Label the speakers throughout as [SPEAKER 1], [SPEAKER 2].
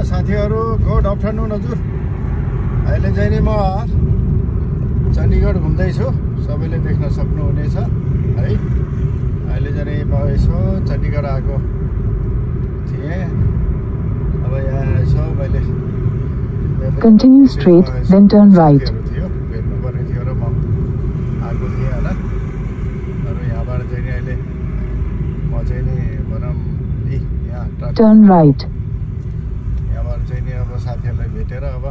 [SPEAKER 1] साथीहरु good afternoon हजुर। अहिले चाहिँ नि म चण्डीगढ घुम्दैछु, सबैले देख्न सक्नुहुनेछ है। अहिले चाहिँ म यसो चण्डीगढ आएको थिएँ। अब यहाँ यसो मैले
[SPEAKER 2] Continue straight, then turn right.
[SPEAKER 1] भेट्नुपर्ने थियो र म आएको थिएँ हैन। अरु यहाँबाट चाहिँ नि अहिले म चाहिँ नि भनौँ यहाँ
[SPEAKER 2] Turn right.
[SPEAKER 1] यहाँबाट चाहिँ नि अब साथीहरुलाई भेटेर अब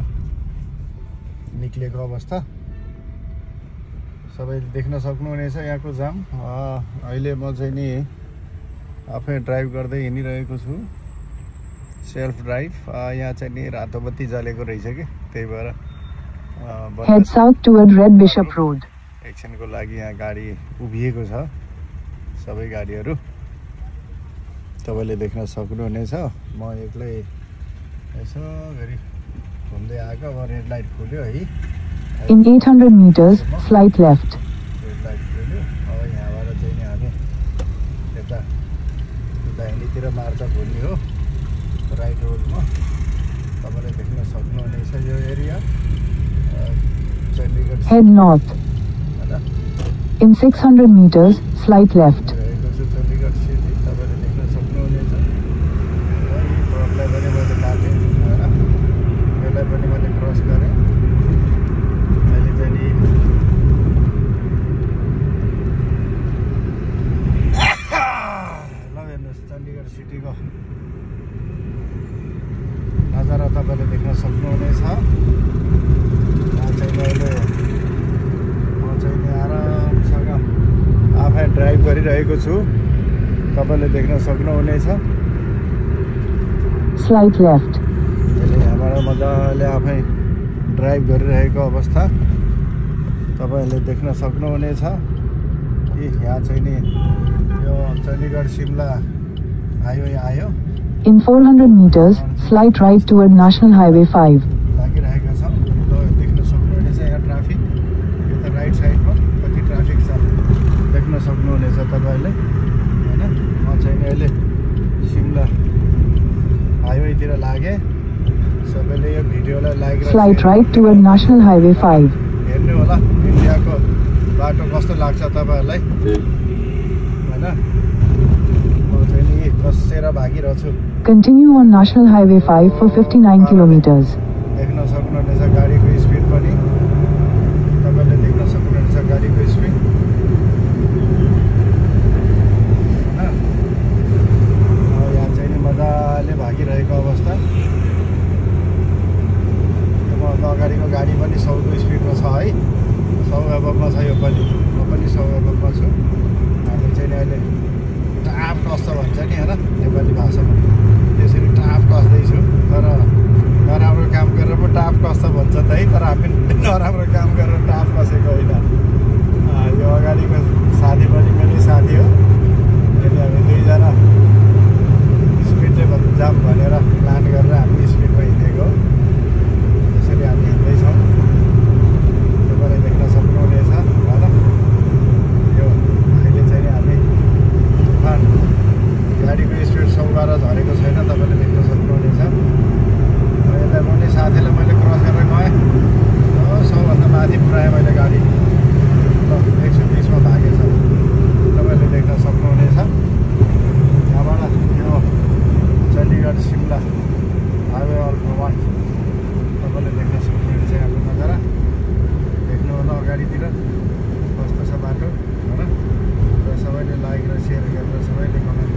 [SPEAKER 1] निक्लेको अवस्था सबैले देख्न सक्नुहुनेछ यहाँको जाम। अहिले म चाहिँ नि आफै ड्राइभ गर्दै हिँडिरहेको छु, सेल्फ ड्राइभ। यहाँ चाहिँ नि रातो बत्ती जलेको रहेछ कि, त्यही भएर
[SPEAKER 2] Head south toward Red Bishop Road.
[SPEAKER 1] एकछिनको लागि यहाँ गाडी उभिएको छ, सबै गाडीहरू तपाईले देख्न सक्नुहुनेछ। म एक्लै यसो गरी घुम्दै आएको। अब रेड लाइट खुल्यो है।
[SPEAKER 2] In 800 meters, slight left.
[SPEAKER 1] Red light खुल्यो। अब यहाँबाट चाहिँ नि हामी यता दाहिनेतिर मार्च खोल्ने हो, राइट रोडमा। तपाईले देख्न सक्नुहुनेछ यो area Chandigarh.
[SPEAKER 2] Head north. In 600 meters, slight left.
[SPEAKER 1] Chandigarh city तपाईले देख्न सक्नुहुनेछ। रोडलाई पनि मैले काटेँ हैन, यसलाई पनि मैले क्रस गरेँ। अहिले चाहिँ नि ल हेर्नुहोस् चण्डीगढ सिटीको नजारा तपाईले देख्न सक्नुहुनेछ। यहाँ चाहिँ मैले म चाहिँ नि आरामसँग आफै ड्राइभ गरिरहेको छु, तपाईले देख्न सक्नुहुनेछ।
[SPEAKER 2] Slight left.
[SPEAKER 1] अहिले यहाँबाट मजाले आफै ड्राइभ गरिरहेको अवस्था तपाईले देख्न सक्नुहुनेछ कि यहाँ चाहिँ नि यो चण्डीगढ शिमला हाइवे आयो।
[SPEAKER 2] In 400 meters, slight right toward National Highway 5.
[SPEAKER 1] लागिरहेको छ, देख्न सक्नुहुनेछ। यहाँ ट्राफिक यता राइट साइडमा कति ट्राफिक छ देख्न सक्नुहुनेछ तपाईले हैन। म चाहिँ नि अहिले शिमला हाइवेतिर लागे। सबैले यो भिडियोलाई लाइक र
[SPEAKER 2] Slight right toward National Highway 5.
[SPEAKER 1] हेर्नु होला इन्डियाको बाटो कस्तो लाग्छ तपाईहरुलाई हैन। म चाहिँ नि कसेर भागिरहेको छु।
[SPEAKER 2] Continue on National Highway 5 for 59 kilometers.
[SPEAKER 1] देख्न सक्नुहुनेछ गाडीको स्पिड पनि तपाईले देख्न सक्नुहुनेछ गाडीको स्पिड हैन। यहाँ चाहिँ नि मजाले भागिरहेको अवस्था। अगाडिको गाडी पनि 100 को स्पिडमा छ है, 100 एबभमा छ। यो पनि म पनि 100 एबभमा छु। हामी चाहिँ नि अहिले टाप कस्छ भन्छ नि हैन नेपाली भाषामा, त्यसरी टाप कस्दैछु। तर नराम्रो काम गरेर पो टाप कस्छ भन्छ त है, तर हामी नराम्रो काम गरेर टाप कसेको होइन। यो अगाडिको साथी पनि मेरो साथी हो। अहिले हामी दुईजना स्पिड चाहिँ जाम भनेर प्लान गरेर हामी स्पिडमा हिँडेको हो। त्यसरी हामी हिँड्दैछौँ, तपाईँले देख्न सक्नुहुनेछ होइन। यो अहिले चाहिँ हामी तुफान गाडीको स्पिड 112 झरेको छैन, तपाईँले देख्न सक्नुहुनेछ। यसलाई पनि साथीलाई मैले क्रस गरेर गएँ, 100 भन्दा माथि पुऱ्याएँ मैले गाडी। ल 120 मा भागेछ, तपाईँले देख्न सक्नुहुनेछ। यहाँबाट यो Chandigarh Shimla highway ultra wide तपाईँले देख्न सक्नुहुनेछ। यहाँको नजारा देख्नु होला अगाडितिर कस्तो छ बाटो होइन। र सबैले लाइक र सेयर गरेर सबैले कमेन्ट